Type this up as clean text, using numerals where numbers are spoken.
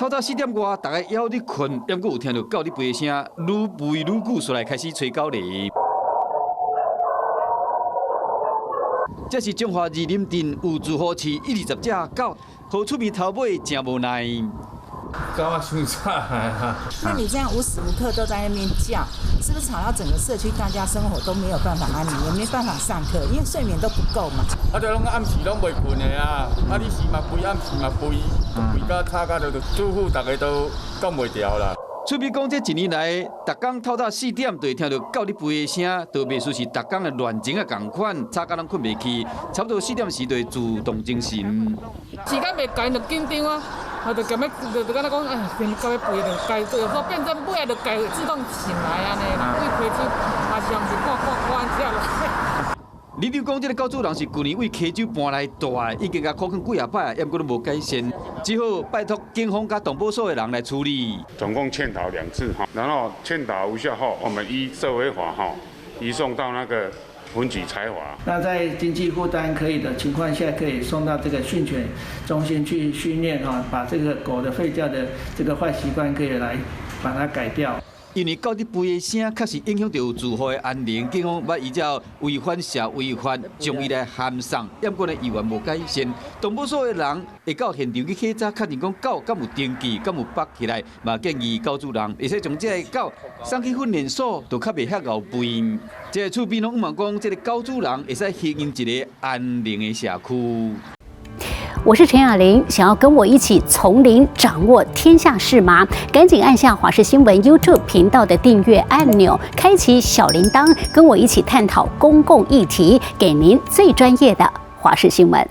透早4點外，大家猶咧睏，猶閣有聽著狗咧吠的聲，愈吠愈久，煞來開始吹狗螺。這是彰化二林鎮有住戶飼一二十隻狗，予厝邊偷尾誠無奈。狗仔傷吵啊！那你這樣無時無刻都在那邊叫，是不是吵到整個社區大家生活都沒有辦法安寧，也沒辦法上課，因為睡眠都不夠嘛？啊，這攏暗時攏袂睏的啊！啊，你時嘛吠，暗時嘛吠，吠甲吵甲，就住戶逐家都擋袂牢啦。厝邊講，這一年來，逐工透早四點就會聽著狗咧吠的聲，都袂輸是逐工的亂情仔仝款，吵甲攏睏袂去。差不多四點時就會自動精神。時間袂夠就緊張啊，啊，就咁欲，就敢若講，哎，狗欲吠就家，就說變成尾仔就家自動醒來按呢，為溪洲馬上是掛掛掛按起來。里長講，這个狗主人是舊年佇溪洲搬來蹛的，已經共苦勸幾仔擺，猶閣攏無改善，只好拜託警方佮動保所的人來處理。總共勸導兩次哈，然後勸導無效後，我們依社會法哈移送到那個分局裁罰。那在經濟負擔可以的情況下，可以送到這個訓犬中心去訓練哈，把這個狗的吠叫的這個壞習慣可以來把它改掉。因為狗咧吠的聲確實影響著住戶的安寧，警方欲依照違反社會法將伊來函送，猶閣呢猶原無改善。動保所的人會到現場去檢查，確認講狗敢有登記，敢有縛起來，嘛建議狗主人會使將這个狗送去訓練所，就較袂遐𠢕吠。這个厝邊攏向望講，這个狗主人會使經營一个安寧的社區。我是陳雅玲，想要跟我一起從零掌握天下事嗎？趕緊按下華視新聞 YouTube 頻道的訂閱按鈕，開啟小鈴鐺，跟我一起探討公共議題，給您最專業的華視新聞。